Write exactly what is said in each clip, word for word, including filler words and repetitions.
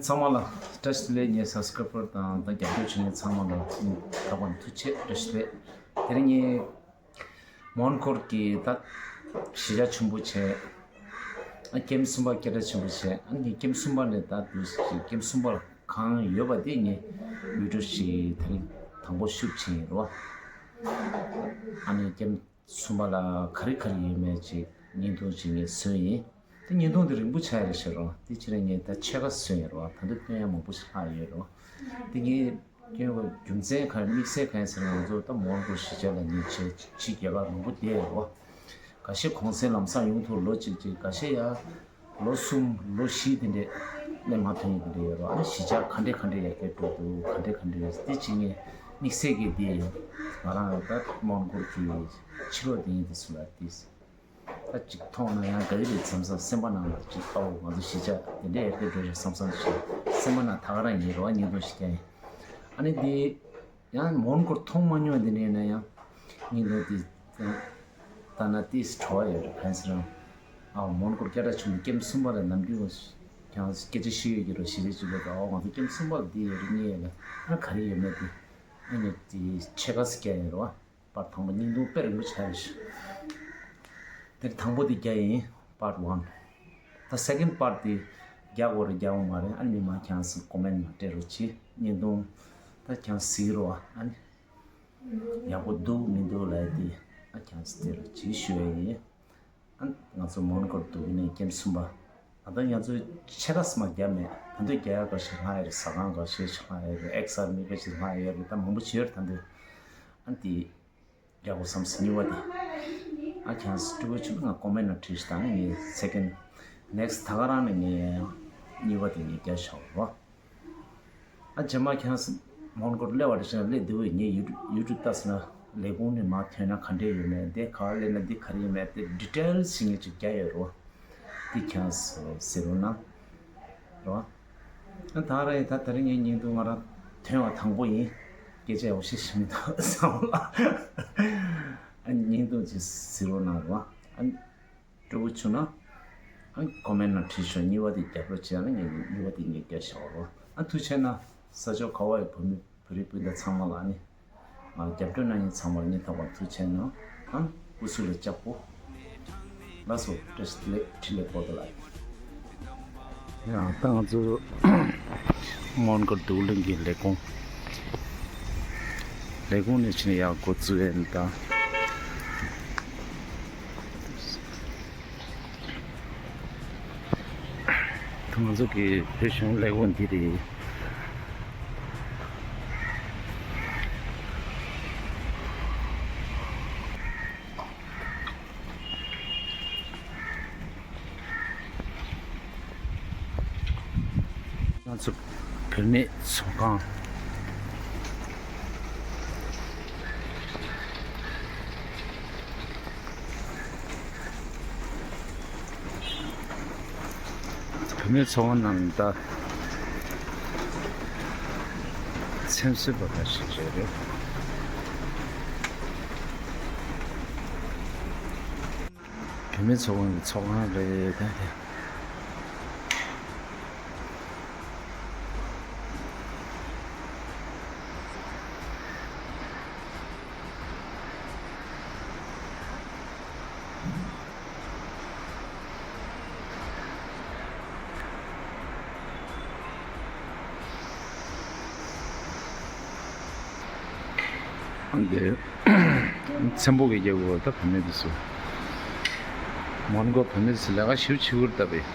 ཚང་མ་ལ་བཀྲ་ཤིས་བདེ་ལེགས། ངའི་སབ་སི་ཀ་རའི་བར་དང་ད་རྒྱབ་སྐྱོར་བྱེད་མཁན་ཚང་མ་ལ་སྙིང་ཐག་པ་ནས་ཐུགས་རྗེ་ཆེ། བཀྲ་ཤིས་བདེ་ལེགས། དེ་རིང་ངས་མོན་གྷོར་གྱི་ད་གཞིས་ཆགས་ཆེན་པོ་བྱས། ཨ་ཀེམ་གསུམ་པ་སྐད་གྲགས་ཆེན་པོ་བྱས། ཨ་ནི་ཀེམ་གསུམ་པ་ནས་ད་དུས་ཀེམ་གསུམ་པ་ལ་གང་ཡོད་པ་དེ་ངས་བི་ཌིའོ་ཞིག་དེ་རིང་དང་པོ་ཤུབ་ཕྱིན་ཡིན་རོ། ཨ་ནི་ཀེམ་གསུམ་པ་ལ་ག་རེ་ག་རེ་ཡོད་མེད་ཅིག་བརྙན་ཐུང་ཅིག་ངས་བཟོས་ཡིན། དེ་བརྙན་ཐུང་དེ་རིང་པོ་ཆགས་ཡོད་རེད་ཤག་རོ། དེ་ཕྱིར་ངས་ད་ཕྱེད་ཀ་བཟོས་ཡོད་རོ། ད་དུང་སྟོན་ཡ་མང་པོ་ཞིག་ལྷག་ཡོད་རོ། དེ་ངས་སྟོན་པའི་རྒྱུ་མཚན་ག་རེ་དམིགས་བསལ་གང་ཡིན་ཟེར་ན། ང་ཚོ་ད་མོན་གྷོ་གཞིས་ཆགས་ལ་ཉིན་བྱེད་ཕྱི་རྒྱལ་ཁབ་མང་པོ་བསྡད་ཡོད་རོ། ཁ་ཤས་གུང་སེང་ལམ་སང་ཡོང་ཐུབ། ལོ་གཅིག་གཅིག་ཁ་ཤས་ཡ། ལོ་གསུམ་ལོ་བཞི་དེ་འདྲས་ནས་མ་ཐོན་ཡོད་དེ་འདྲས་ཡོད་རོ། ཨ་ནི་གཞིས་ཆགས་ག་འདྲས་ག་འདྲས་ཡར་རྒྱས་འགྲོ་འདུག་ག་འདྲས་ག་འདྲས་དེ་ཅིག་ངས་དམིགས་བསལ་གྱིས་དེ་ང་རང་ད་མོན་གྷོ་གི་ཕྱི་ལོགས་དེ་ཡིན་དུས་སུ་ལ་དེ་ད་ཅིག་མཐོང་ན་ཡང་དགའ་གི་རེད་བསམ་བསམ། སེམས་པ་ནང་ལ་ཅིག་ཨའོ་ང་ཚོ་གཞིས་ཆགས་དེ་འདྲས་ཡར་རྒྱས་འགྲོ་ཤག་བསམ་བསམ་ཞིག་སེམས་པ་ནང་ད་ག་རང་ཡིན་རོ། བརྙན་ཐུང་ཞིག་ཀྱང་ཡིན། ཨ་ནི་དེ། ཡང་མོན་གྷོར་མཐོང་མ་མྱོང་དེ་འདྲ་ཡིན་ན་ཡང་། ངས་འདི་ལྟ་ན་ཏིས་བྲོ་བ་ཡོད་རེད། གང་ཟེར་ན། ཨ་མོན་གྷོར་སྐད་གྲགས་ཆེན་པོ་ཀེམ་གསུམ་པ་ལ་ནམ་རྒྱུན་ཀྱང་སྐད་ཆ་བཤད་ཡོད་ཀྱི་རོ། ཞི་བའི་སྤྱི་པ་དང་། ཨོ་ང་ཚོ་ཀེམ་གསུམ་པ་ལ་འདི་ཡོད་རེད། ངས་ལ་ཨ་ག་རེ་ཡོད་མེད་དེ་ཨ་ནི་དེ་ཕྱེད་ཀ་ཙམ་བརྒྱབ་ཡོད་རེད་བ། པར་དང་པོ་བརྙན་ཐུང་དཔེ་རིང་པོ་ཆགས་ཡོད་ཤག་དེ་དང་པོ་དེ་བརྒྱབ་ཡིན། པར་ཝན། ད་སེ་ཀེན་པར་དེ་རྒྱག་དགོས་རེད་རྒྱག་དགོས་མ་རེད། ཨ་ནི་མི་མང་ཁྱེད་རང་ཚོ་ཀོ་མེན་ཊི་ནང་སྤྲད་རོགས་གྱིས། བརྙན་ཐུང་ད་ཁྱེད་རང་གཟིགས་རོགས། ཨ་ནི་ཡག་པོ་འདུག་མི་འདུག་ལབ་ཡ་དེ་ཨ་ཁྱེད་རང་ཚོ་སྤྲད་རོགས་གྱིས་ཞུ་ཡ་ཡིན། ཨ་ནི་ང་ཚོ་མོན་གྷོར་འདུག་ནས་ཀེམ་གསུམ་པ། ད་ལྟ་ང་ཚོས་ཕྱེད་ཀ་ཙམ་མ་བརྒྱབ་མེད། ད་དུང་རྒྱག་ཡ་འགའ་ཤས་ལྷག་ཡོད་རེད། ཟ་ཁང་འགའ་ཤས་ཤིག་ལྷག་ཡོད་རེད། ཨེག་སར་མི་འགའ་ཤས་ལྷག་ཡོད་རེད། ད་མང་པོ་བྱས་ཡོད་རེད། ད་དུང་ཨ་ནི་དེ། རྒྱག་དགོས་བསམ་སོང་། གཉིས་པ་དེ། ཨ་ཁྱེད་རང་ཚོ་སྤྲོ་པོ་བྱུང་ན་ང་ཀོ་མེན་ཊི་ནང་བྲིས་ཤིག་དང་། ངས་སེ་ཀེན་ནེག་སི་ཊི་ད་ག་རང་ནས་ངས་གཉིས་པ་དེ་ངས་རྒྱག་བཞག་རོགས། ཨ་རྗེས་མ་ཁྱེད་རང་ཚོ་མོན་གྷོར་སླེབས་པ་དེ་བཞིན་སླེབས་འདུག་པས། ངས་ཡུ་ཊུབ་ཡུ་ཊུབ་ལྟ་སོང་ན་ལས་ཁུངས་ནས་མར་ཐོན་ན་ག་འདྲས་ཡོད་མེད། འདི་ག་པར་སླེབས་ན་འདི་ག་རེ་ཡོད་མེད་དེ་ཌི་ཊེལ་ཞིག་ངས་ཅིག་རྒྱག་ཡོད་རོགས། འདི་ཁྱེད་རང་ཚོ་གཟིགས་རོགས་གནང་། རོ། ཨ་ད་རེས་ད་ད་རེས་ངའི་བརྙན་ཐུང་ང་རང་ཐོན་པ་དང་པོ་ཡིན། སྐད་ཆ་ཡག་པོ་བཤད་ཤེས་མི་འདུག་བསམ་ལ། ཨ་བརྙན་ཐུང་ཅིག་གཟིགས་རོགས་གནང་རོ། ཨ་སྤྲོ་པོ་བྱུང་ན་ཨ་ཀོ་མེན་ཊི་ནང་བྲིས་ཤོག་གཉིས་པ་དེ་རྒྱབ་རོགས་བྱས་ན་ངས་གཉིས་པ་དེ་ངས་རྒྱག་བཞག་རོ། ཨ་ཐུགས་རྗེ་ཆེ་གནང་། ས་ཕྱོགས་ག་བ་ཡི་བོད་མི་བོད་རིགས་སྤུན་ཟླ་ཚང་མ་ལ་ནི། ང་རྒྱབ་སྐྱོར་གནང་མཁན་ཚང་མར་སྙིང་ཐག་པ་ཐུགས་རྗེ་ཆེ་གནང་། ཨང་། སྐུ་གཟུགས་ལ་ལྕགས་པོ། ལགས་སོ། བཀྲ་ཤིས་བདེ་ལེགས། འཕྲིན་ལས་བཀོད་དོ་ལགས། ཡང་ད་ང་ཚོ་མོན་གྷོ་རྡོ་གླིང་གི་ལས་ཁུངས། ལས་ཁུངས་ནས་ཕྱིན་ཡག་འགོ་བཙུགས་ཡིན་ད། ང་ཚོ་གི་བོད་གཞུང་ལས་ཁུངས་འདི་རེད། ང་ཚོ་བུད་མེད་ཚོགས་ཁང་། བུད་མེད་ཚོགས་ཁང་ནང་ད་ཚེམ་བཟོ་བ་འདྲ་ཞིག་རེད། བུད་མེད་ཚོགས་ཁང་གི་ཚོགས་ཁང་རེད་ད་དེ། འདི་ཚེམ་པོ་གི་རྒྱལ་པོ་ད་བུད་མེད་དེ་ཚོ། མོན་གྷོ་བུད་མེད་དེ་ཚོ་ལས་ཀ་ཞེ་པོ་བྱེད་ཀྱི་ཡོད་རེད་ད་བས།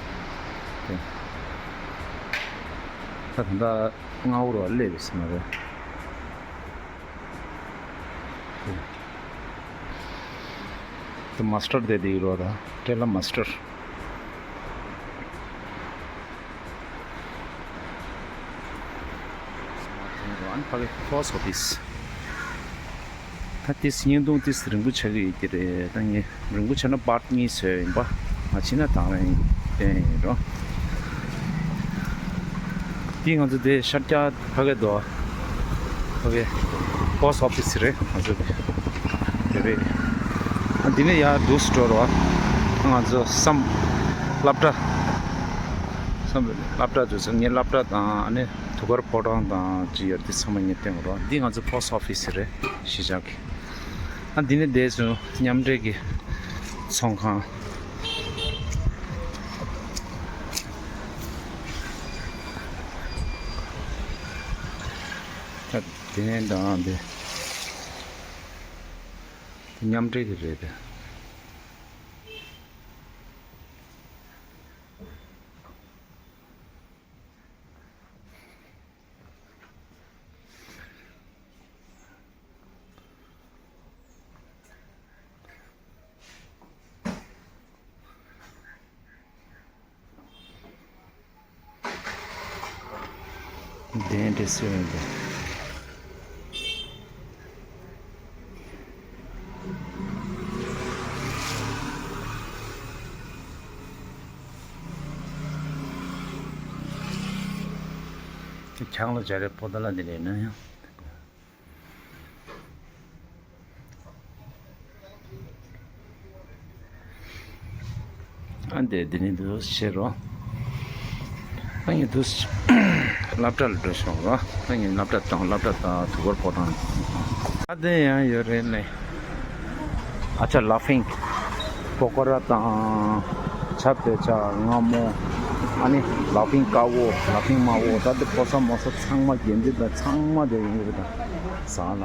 ད་ད་ལྟ་སྔ་པོ་རུ་སླེབས་པའི་སེམས་རེད། ད་མ་སི་ཊར་དེ་འདི་རོ་ད་ཊེ་ལར་མ་སི་ཊར། ཨ་ནི་ཕ་གི་པོ་སི་ཊི་ཨོ་ཕི་སི། ད་ཏིས་བརྙན་ཐུང་ཏིས་རིང་པོ་ཆགས་ཀྱི་ཡོད་ཀྱི་རེད། ད་ངས་རིང་པོ་ཆགས་ན་པར་ཊི་གཉིས་བཟོས་ཡིན་པ། མ་བྱས་ན་དང་རང་ཡིན་བསྟན་ཡིན་རོ། འདི་ང་ཚོ་དེ་ཤར་རྒྱག་ཕ་གི་དོ། ཕ་གི་པོ་སི་ཊི་ཨོ་ཕི་སི་རེད་ང་ཚོ་དེ། དེ་རེད། ཨ་འདི་ནས་ཡར་འདུག་སེ་འགྲོ་རོགས། ང་ཚོ་བསམ་སློབ་གྲྭ། བསམ་པའི་སློབ་གྲྭ་དུ་སོང་། ངའི་སློབ་གྲྭ་དང་ཨ་ནི་ཐུགས་ཁུར་ཕོ་བྲང་དང་ཅི་ཡོད་དེ་ཚང་མ་ངས་སྟོན་རོགས། འདི་ང་ཚོ་པོ་སི་ཊི་ཨོ་ཕི་སི་རེད། གཞིས་ཆགས་ཀྱི། ཨ་འདི་ནི་འདས་སོང་མཉམ་འབྲེལ་གྱི་ཚོང་ཁང་། ད་དེ་ནས་འདང་འདི་མཉམ་འབྲེལ་གྱི་རེད་དེ། གདན་འདྲེ་སེ་བན་དེ། དེ་ཁྱང་ལ་སྦྱར་རེ་པོ་ཏ་ལ་འདི་རེད་ན་ཡང་། ཨ་འདི་འདི་ནི་འདུག་ཤེས་རོ། ཨ་ངས་འདུག་སློབ་གྲྭ་ལ་འགྲོ་ཤོག་རོ། ཨ་ངས་སློབ་གྲྭ་དང་སློབ་གྲྭ་དང་དུས་འཁོར་ཕོ་བྲང་། ཨ་འདི་ཡང་ཡོད་རེད་ལེ། ཨ་ཅག་ལ་ཕིང་། པོ་ཀོ་ར་དང་། ཆབ་བེ་ཆ་ང་མོ། ཨ་ནི་ལ་ཕིང་དཀར་པོ་ལ་ཕིང་དམར་པོ། ད་འདི་ཕོ་གསར་མོ་གསར་ཚང་མ་དགེ་འདུན་པ་ཚང་མ་དེ་ཡོང་གི་རེད་ད། ཟ་ལ།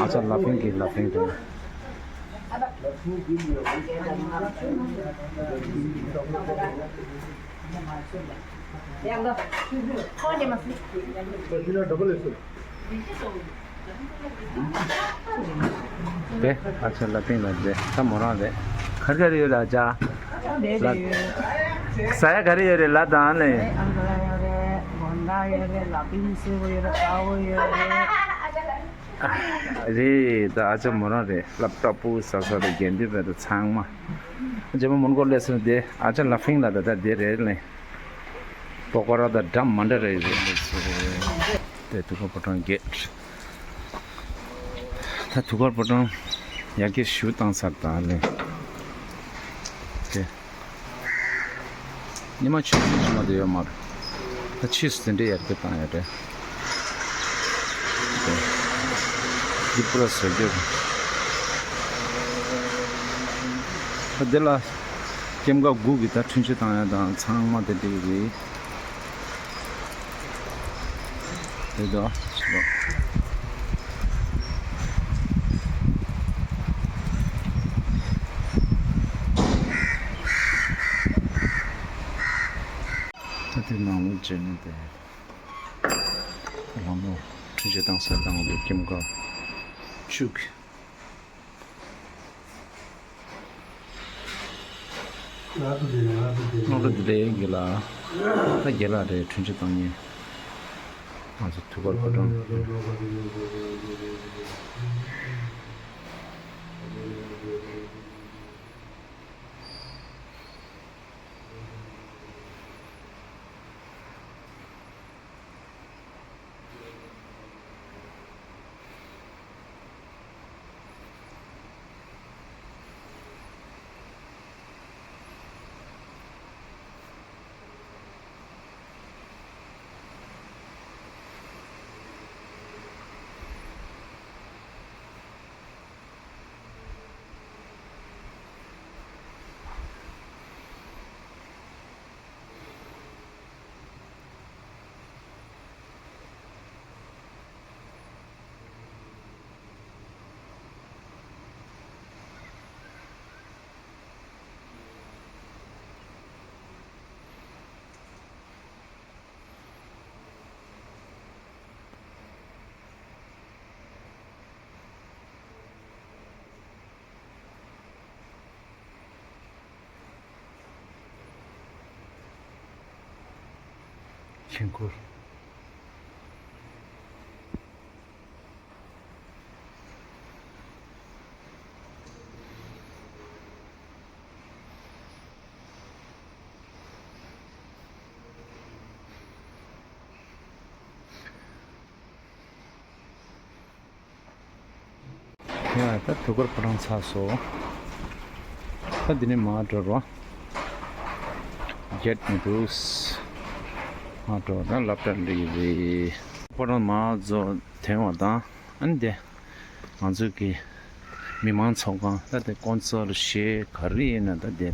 ཨ་ཅག་ལ་ཕིང་གི་ལ་ཕིང་རེད། དེ་ཨ་ཅག་ལ་ཕིང་ལ་དེ་ད་མོ་རང་རེད། ག་རེ་ག་རེ་ཡོད་ལ་ཅག་ལ། ཟ་ཡ་ག་རེ་ཡོད་རེད་ལ་དང་ལེ། ཨ་ང་ཡོད་རེད། དགོང་དག་ཡོད་རེད། ལ་ཕིང་སེར་པོ་ཡོད་རེད། དཀར་པོ་ཡོད་རེད། རེད་ད། ཨ་ཅག་མོ་རང་རེད། ལབ་སྟབས་པོ་ཟ་ས་རེད། དགེ་འདུན་པ་དང་ཚང་མ། རྗེ་མོ་མོན་གྷོ་སླེབས་སོང་དེ། ཨ་ཅག་ལ་ཕིང་ལ་ད་ད་དེ་རེད་ལེ། པོ་ཀོ་ར་ད་འདྲ་མ་འདྲ་རེད་རེད། དེ་དུས་འཁོར་ཕོ་བྲང་གེ་ཊི། ད་དུས་འཁོར་ཕོ་བྲང་ཡར་རྒྱས་ཞུ་བཏང་ཚར་ད་ལེ། དེ། ཉི་མ་ཆུ་ཚོད་ཉི་མ་དེ་ཡོད་མ་རེད། ད་ཕྱིས་སུ་དེ་འདྲའི་ཡར་རྒྱས་བཏང་ཡོད་རེད། འདི་པུ་ར་བཟོ་རྒྱུ་རེད། ད་འདི་ལ་སྐྱེམས་ཀ་དགུ་གི་ད་འཕྲིན་བཅོལ་བཏང་ཡ་དང་ཚང་མ་དེ་འདྲ་རེད། རེད་དོ། ད་དེ་ནང་ལོགས་བྱས་ནས་དེ་ལམ་ལོགས་འཕྲུལ་ཆས་བཏང་ས་དང་འདུག་སྐྱེམས་ཀ་བཅུག་སྔ་དྲོ་བདེ་ལེགས་དགེ་ལགས། ད་དགེ་ལགས་རེད། འཕྲིན་བཅོལ་བཏང་མཁན། ང་ཚོ་དུས་འཁོར་ཕོ་བྲང་། ཆོས་འཁོར། ཡ། ད་དུས་འཁོར་ཕོ་བྲང་ཚར་སོང་། ད་འདི་ནས་མར་འགྲོ་རོགས། ང་ བརྒྱད་མི་འདུག་ང་འགྲོ་ན་སློབ་གྲྭ་འགྲིག་རེད། ཁོ་རང་མ་རྫོགས་ཐོན་བ་དང་། ཨ་ནི་དེ། ང་ཚོ་གི་མི་མང་ཚོགས་ཁང་ད་དེ་ཀོན་སར་ཞེས་ག་རེ་ཡིན་ན་ད་དེ་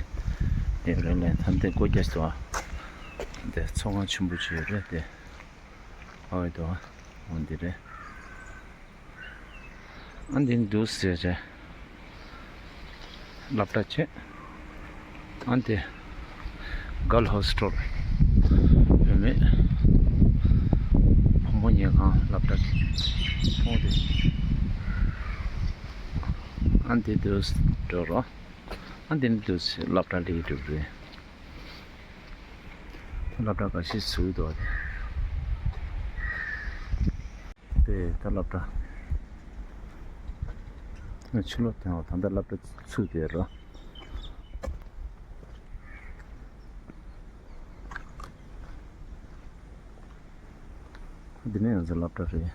ཡོད་རེད་ལས་ད་དེ་སྒོ་རྒྱག་ཐུབ་པ། དེ་ཚོགས་ཁང་ཆེན་པོ་ཅིག་ཡོད་རེད་དེ། ཨ་ཡོད་དོ། འོ་འདི་རེད། ཨ་འདི་འདུག་ཟེར་རེད། སློབ་གྲྭ་བྱས། ཨ་འདི། གརལ་ཧོ་སི་ཊལ། བུད་མེད། བུ་མོ་ཉལ་ཁང་སློབ་གྲྭ། འོ་འདི། ཨ་འདི་འདུག་འགྲོ་རོགས། ཨ་འདི་འདུག་སློབ་གྲྭ་ལས་གྲུབ་རེད། སློབ་གྲྭ་འགའ་ཤས་ཟུག་འདུག་དེ་ད་སློབ་གྲྭ། ཕྱི་ལོགས་དེའང་ད་ལྟ་སློབ་གྲྭ་ཚུགས་བསྡད་རོ། འདི་ནས་ཡང་ཚེ་སློབ་གྲྭ་རེད།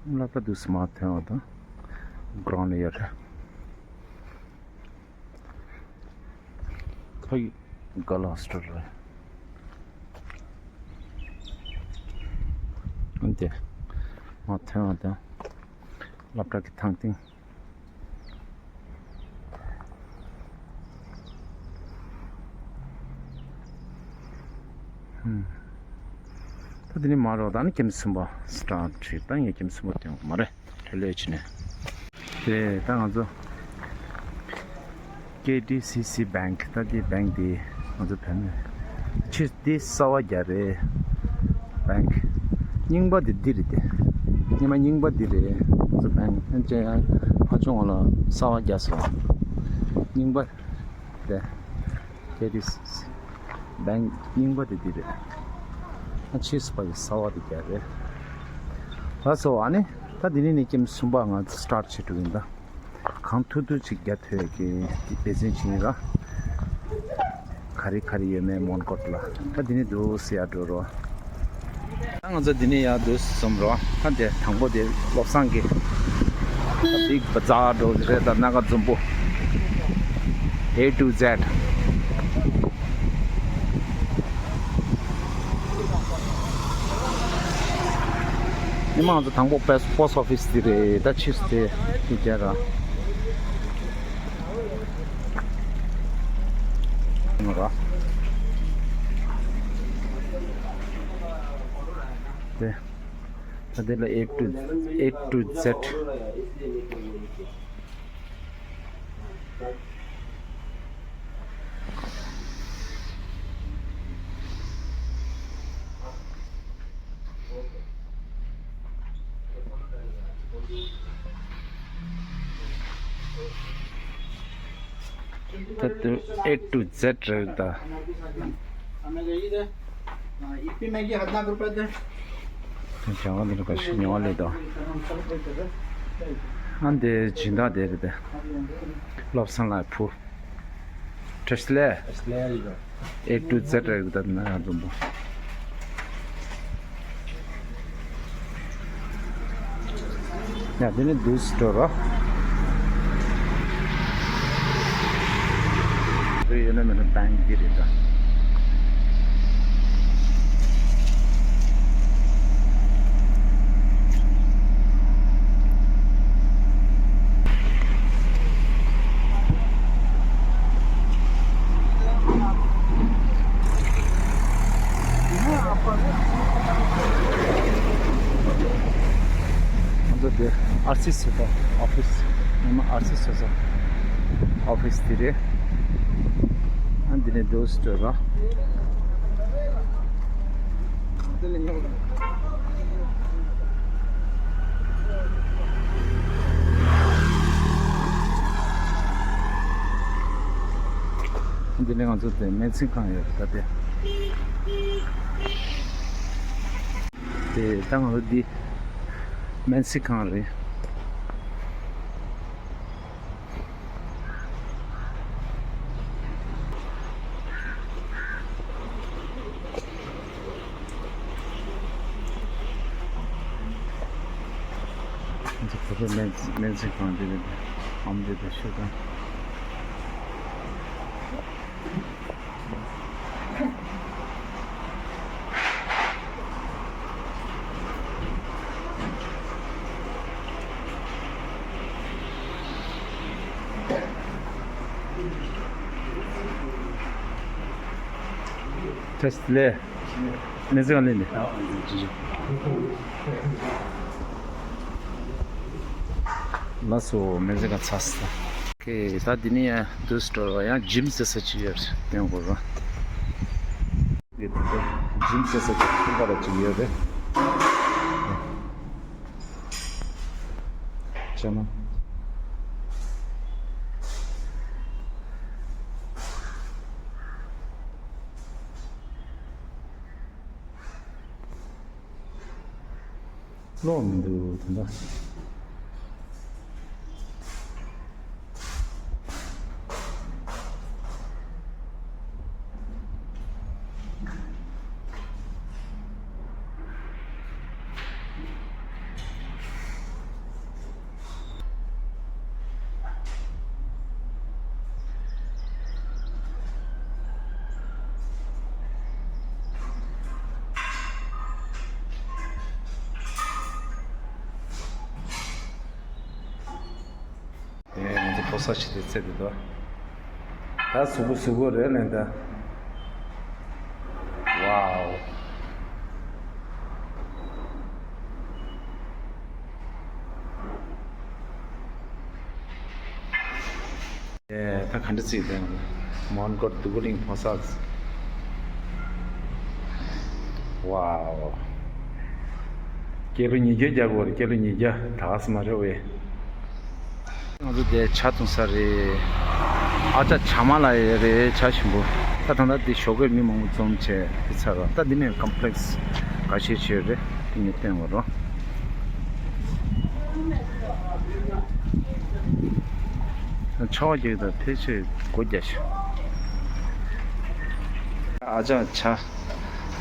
སློབ་གྲྭ་འདུག་སེ་མར་ཐོན་པ་དང་། གྷི་རའུན་ཌི་ལ་ཡོད་རེད། ཕ་གི་གརལ་ཧོ་སི་ཊལ་རེད། འདི་མར་ཐོན་པ་དང་། སློབ་གྲྭ་གི་ཐང་སྟེང་། ད་དེ་ནས་མར་རོགས་ད་ནི་ཀེམ་གསུམ་པ་སི་ཊར་ཊི་བྱེད། ད་ངས་ཀེམ་གསུམ་པ་སྟོན་དགོས་མ་རེད། ལྷོད་ལྷོད་བྱས་ནས། དེ་ད་ང་ཚོ་ཀེ་ཌི་སི་སི་བྷེང་ཀི། ད་དེ་བྷེང་ཀི་དེ་ང་ཚོ་བོད་ནས་ཕྱིར་དེ་གསར་པ་རྒྱག་རེད། བྷེང་ཀི་རྙིང་པ་དེ་འདི་རེད་དེ། སྔོན་མ་རྙིང་པ་འདི་རེད། ང་ཚོ་བྷེང་ཀི་ཕལ་ཆེར་ཕར་ཕྱོགས་ལ་གསར་པ་རྒྱག་སོང་། རྙིང་པ་དེ། ཀེ་ཌི་སི་སི་བྷེང་ཀི་རྙིང་པ་དེ་འདི་རེད། ཨ་ཕྱིས་སུ་ཕར་གསར་པ་དེ་རྒྱག་རེད། ལགས་སོ། ཨ་ནི་ད་འདི་ནས་ནི་ཀེམ་གསུམ་པ་ང་ཚོ་སི་ཊར་ཊི་བྱེད་འགྲོ་གི་ཡིན་ད། གང་ཐུབ་ཐུབ་ཅིག་རྒྱག་ཐུབ་ཡག་གི་འདི་འབད་བརྩོན་བྱེད་ཀྱི་ཡིན་ར། ག་རེ་ག་རེ་ཡོད་མེད་མོན་གྷོ་ལ། ད་འདི་ནས་འདུག་སེ་ཡར་འགྲོ་རོགས། ད་ང་ཚོ་འདི་ནས་ཡར་འདུག་སེ་འཛོམས་རོགས། ད་འདི་དང་པོ་དེ་བློ་བཟང་གི་ད་བྷིག་བ་ཛར་འགྲོ་གི་རེད། ད་སྣ་ཁ་འཛོམས་པོ། A to Z། ཉི་མ་ང་ཚོ་དང་པོ་པོ་སི་ཊི་ཨོ་ཕི་སི་དེ་རེད། ད་ཕྱིས་སུ་དེ་དེ་རྒྱག་ར། ང་ར། དེ། ད་དེ་ལ་A to A to Z། ད་དུ་A to Z རེད་ད། हाँ, इतनी महंगी, हज़ार रुपए दे। ཁྱེད་རང་འདི་ལ་ག་ཤི་ཉོ་ལེ་དོ། ཨ་འདི་སྦྱིན་བདག་དེ་རེད་དེ། བློ་བཟང་ལགས་བུ། བཀྲ་ཤིས་བདེ་ལེགས། A to Z རེད་དེ་ན་ཡང་འཛོམས་པོ། ཡ་དེ་ནི་འདུག་སེ་འགྲོ་རོགས། རེ་ཡོད་ན་མེད་ན་བྷེང་ཀི་འདི་རེད་ད། ང་ཚོ་འདི་ཨར་སི་སི་ད་ཨོ་ཕི་སི། ཉི་མ་ཨར་སི་སི་ད་ཨོ་ཕི་སི་འདི་རེད། ཨ་འདི་ནས་འདུག་སེ་འགྲོ་ར། འདི་ནས་ང་ཚོ་དེ་སྨན་རྩིས་ཁང་ཡོད་རེད་ད་དེ། དེ་ད་ང་ཚོ་འདི་ སྨན་རྩིས་ཁང་རེད། འདི་བོད་པའི་སྨན་སྨན་རྩིས་ཁང་འདི་རེད། ཨམ་འདི་དང་ཤོག་དང་། ཐེས་ལེ། མེ་ཟི་ག་ལེ་ནི། ལ་སོ་མེ་ཟི་ག་ཚ་སི། ཁེ། ད་འདི་ནི་ཡང་དུ་སི་ཊོར་ཡང་ཇིམ་ཟེར་ས་ཅིག་ཡོད་རེད། སྟོན་དགོས་རོ། འདི་ད་ཇིམ་ཟེར་ས་ཅིག་ཁུག་པ་ར་ཅིག་ཡོད་རེད། ཅེ་མ། ལོག་མི་འདུག་དེ་འདྲ། དེ་ནས་ང་ཚོ་ཕོ་གསར་ཞིག་དེ་རྩེ་དེ་འདུག་ད་གཟུགས་པོ་གཟུགས་པོ་རེད་ལན་ད། ཝའོ། ཨེ། ད་ག་འདྲ་བརྩིས་དང་། མོན་གྷོ་སྡུག་གུ་གླིང་ཕོ་གསར། ཝའོ། སྐྱེས་ལོ་ཉིས་བརྒྱ་རྒྱག་དགོས་རེད། སྐྱེས་ལོ་ཉིས་བརྒྱ་ད་ག་ས་མ་རེད་བས། ང་ཚོ་དེ་ཇ་འཐུང་ས་རེད། ཨ་ཅག་ཇ་མ་ལ་ཡོད་རེད། ཇ་ཞིམ་པོ། ད་ད་ལྟ་འདི་ཞོགས་ཀས་མི་མང་པོ་འཛོམས་བྱས་དེ་ཚར་བ། ད་འདི་ནས་ཀམ་པི་ལེག་སི་ག་ཤེད་ཆེ་རེད། དེ་ངས་བསྟན་བ་རོ། ཆར་པ་རྒྱག་དང་ཕལ་ཆེར་སྒོ་རྒྱག་ཤག་ཨ་ཅག་ཇ།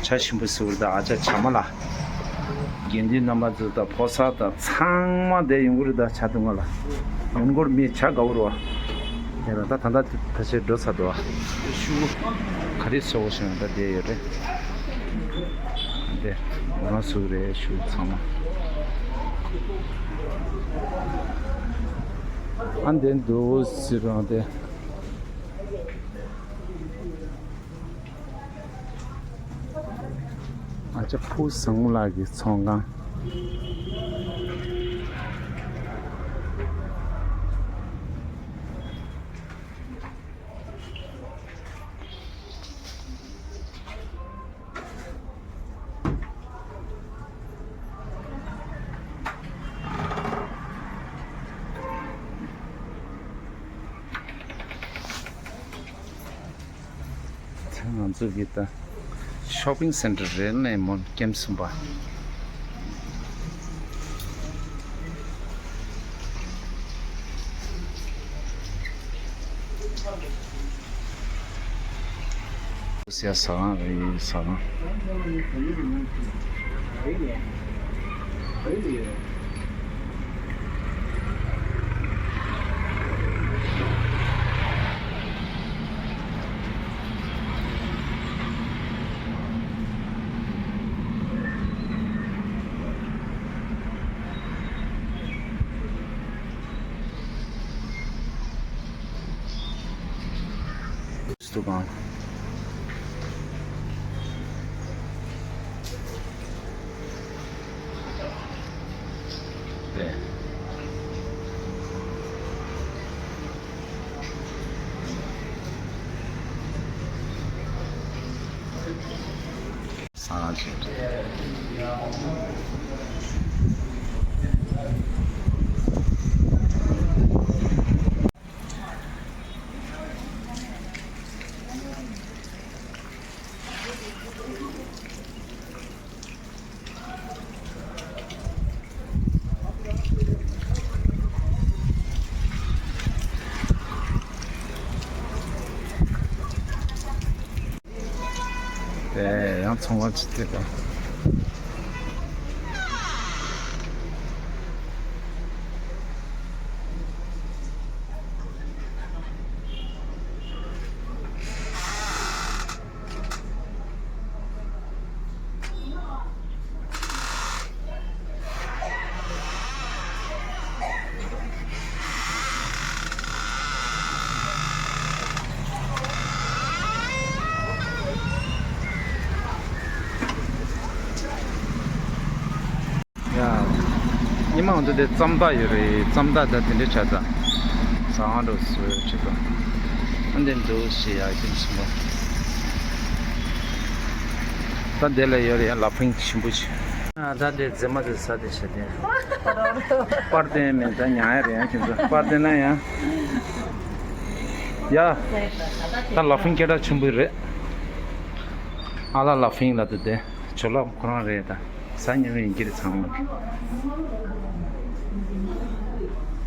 ཇ་ཞིམ་པོ་ཟོས་དང་ཨ་ཅག་ཇ་མ་ལ། དགེ་འདུན་རྣམ་པ་ཚོ་དང་ཕོ་གསར་དང་ཚང་མ་བསྡད་ཡོང་གི་རེད། ད་ཇ་འཐུང་ག་ལ། མོན་གྷོར་མི་ཇ་དགའ་བོ་རེད་བ། དེ་ལ་ད་ད་ལྟ་ཕལ་ཆེར་འགྲོ་ཚར་འདུག་བ། ཤུ་གུ་ག་རེ་བཟོ་དགོས་ཤེས་ན་ད་བསྡད་ཡོད་རེད། དེ་ང་རང་བཟོ་གི་རེད། ཤུ་གུ་ཚང་མ། ཨ་འདི་འདུག་ཟེར་རང་དེ། ཨ་ཅག་ཕུ་བཟང་མོ་ལགས་ཀྱི་ཚོང་ཁང་། ང་ཚོ་གི་ད་ཤོ་པིང་སེན་ཊར་རེད་ལེ་མོན་ཀེམ་གསུམ་པ། ཟ་ཁང་རེད། ཟ་ཁང་། སྟུ་གང་། ས་ཆེན། ཚོང་བ་ཅི་ཐེབས་པ། ཡ། ཉི་མ་འོང་དུས་དེ་རྩམ་ཐག་ཡོད་རེད། རྩམ་ཐག་ད་དེ་འདྲའི་ཆ་ཚང་ཟ་འགྲོ་སྲོལ་ཅིག་དང་། ཨ་འདི་འདུག་ཞེས་ཡ་ཁྱིམ་གསུམ་པ། ད་དེ་ལ་ཡོད་རེད་ཡ། ལ་ཕིང་ཞིམ་པོ་ཅིག་ཨ་ད་དེ་རྫི་མ་དེ་ཟ་དེ་བྱ་དེ། པར་བསྟན་མེད་ད་ཉག་ཡ་རེད་ཡ། ཁྱེད་ཚོ་པར་བསྟན་ན་ཡ། ཡ། ད་ལ་ཕིང་སྐད་གྲགས་ཆེན་པོ་རེད། ཨ་ལ་ལ་ཕིང་ལ་དེ་དེ། ཇོ་ལགས་ཁོ་རང་རེད་ད། ཟ་མཉེས་པོ་ཡིན་གྱི་རེད་ཚང་མ།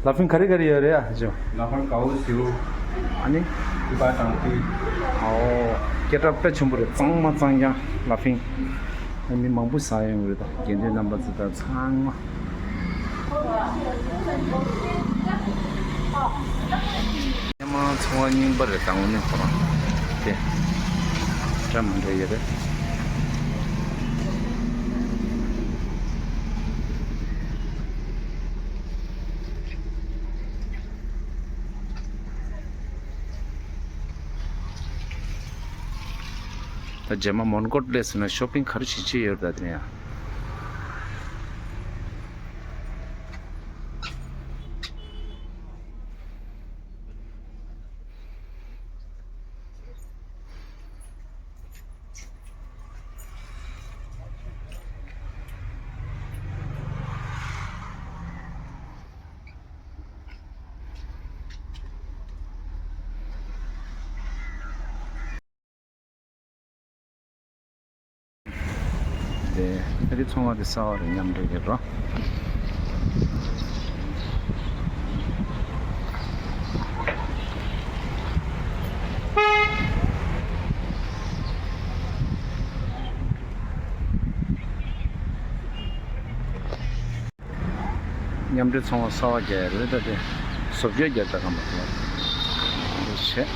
ལ་ཕིང་ག་རེ་ག་རེ་ཡོད་རེད་ཨ་ཇོ། ལ་ཕིང་དཀར་པོ་སེའུ། ཨ་ནི། ཀི་པ་དང་ཏི། ཨོ། སྐད་གྲགས་དཔེ་ཆེན་པོ་རེད། གཙང་མ་གཙང་རྐྱང་ལ་ཕིང་། ཨ་མི་མང་པོ་ཟ་ཡོང་གི་རེད་ད། དགེ་འདུན་རྣམ་པ་ཚོ་ད་ཚང་མ། ཉི་མ་ཚོང་བ་རྙིང་པ་རེད་ད། དངོས་གནས་ཁོ་རང་དེ་འདྲ་མི་འདྲ་ཡོད་རེད། ད་རྗེས་མ་མོན་གྷོ་སླེབས་སོང་ན་ཤོ་པིང་ག་རེ་བྱེད་ཀྱི་ཡོད་རེད་ད་དེ་ཡང་། དེ་ཨ་རི་ཚོང་བ་དེ་གསར་པ་རེད། མཉམ་འབྲེལ་གྱི་རོ། མཉམ་འབྲེལ་ཚོང་བ་གསར་པ་རྒྱག་ཡ་རེད་ད་དེ། བཟོ་བཅོས་རྒྱག་ད་ག་མ་ཐུབ་པ་འདི་བྱས།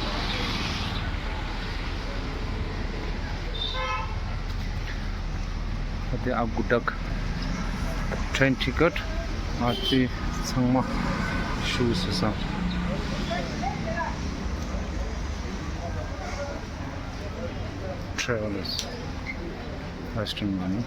ད་དེ་ཨ་གུ་ཌག་ཊེན་ཊི་ཀཊ། ཨ་ཙི་ཚང་མ་ཤུ་ཟེར་ས། ཊེ་ཝེ་ལར་སི། ཝེ་སི་ཊརན་མ་ནི།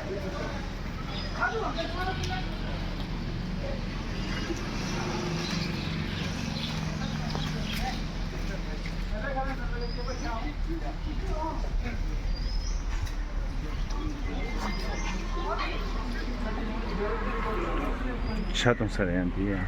ཤ་གཏོང་ས་རེད་ཡང་འདི་ཡང་།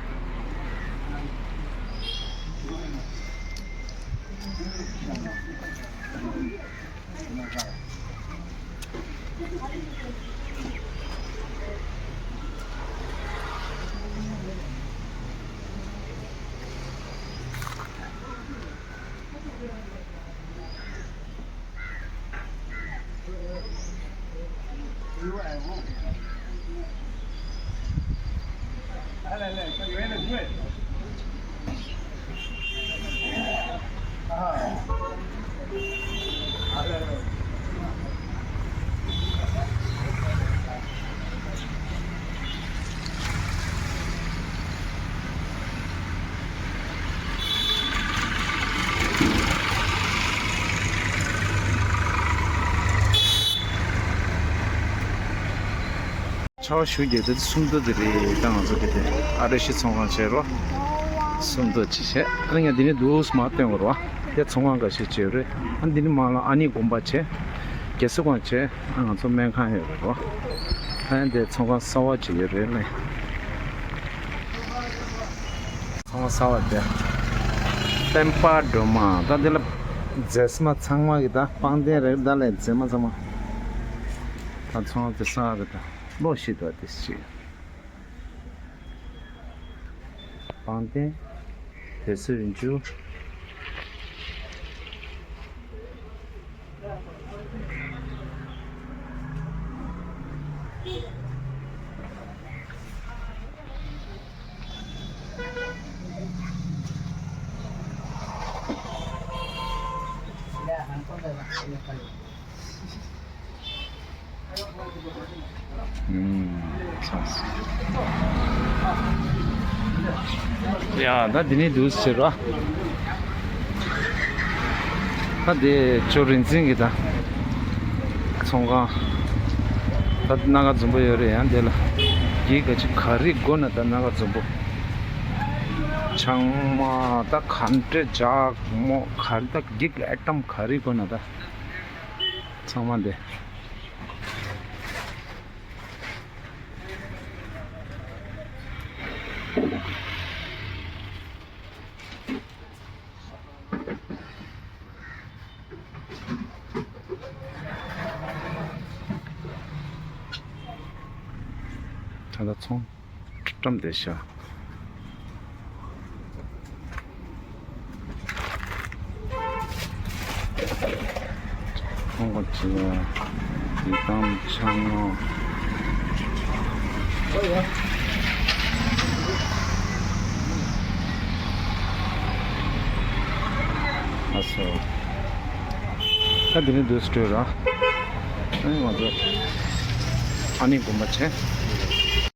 ཆར་པ་ཞེ་པོ་རྒྱག་དུས་སུམ་མདོ་དེ་རེད། ད་ང་ཚོ་དེ་དེ་ཨ་རི་ཤི་ཚོང་ཁང་བྱས་རོ། སུམ་མདོ་ཅིག་བྱས། ཨ་ནི་ང་འདི་ནས་འདུག་སེ་མར་སྟོན་དགོས་རེད་བ། དེ་ཚོང་ཁང་འགའ་ཤས་བྱས་རེད། ཨ་འདི་ནས་མར་ལ་ཨ་ནི་དགོན་པ་བྱས། རྒྱལ་སྲས་སྒང་བྱས། ཨ་ང་ཚོ་སྨན་ཁང་ཡོད་རེད་བ། ཨ་ནི་དེ་ཚོང་ཁང་གསར་པ་ཅིག་ཡོད་རེད་ལེ། ཚོང་ཁང་གསར་པ་དེ། པེམ་པ་སྒྲོལ་མ། ད་འདི་ལ་རྫས་མ་ཚང་མ་གི་ད་པང་གདན་རེད། ད་ལས་རྫས་མ་ཚང་མ། ད་ཚོང་དེ་གསར་པ་རེད་ད། གློག་ཤིག་འདུག་དེ་ཅིག་པང་གདན། དེ་ཚོ་ཡིན་རྒྱུ། ཨུམ། ཚང་སོང་། ཡ། ད་འདི་ནས་འདུག་ཟེར་རོ། ད་དེ་ཅོ་རིན་འཛིན་གྱི་ད་ཚོང་ཁང་། ད་སྣ་ཁ་འཛོམས་པོ་ཡོད་རེད། ཡང་དེ་ལ་གི་ག་ཅི་ག་རེ་དགོས་ན་ད་སྣ་ཁ་འཛོམས་པོ། ཆང་མ་ད་ག་འདྲ་ཇག་མོ་ག་རེ་ད་གི་ཨེ་ཊམ་ག་རེ་དགོས་ན་ད་ཚང་མ་འདི། ད་ལྟ་ཚོང་བཀྲམ་བསྡད་ཤག་ཁོང་གི་ཆེ་བ་ཡི་དམ་ཆང་ངོ་། ཨ་སོ། ད་འདི་ནས་སྡོད་སྤྲོད་ར། ཨ་ནི་ང་ཚོ་ཨ་ནི་དགོན་པ་ཆེ།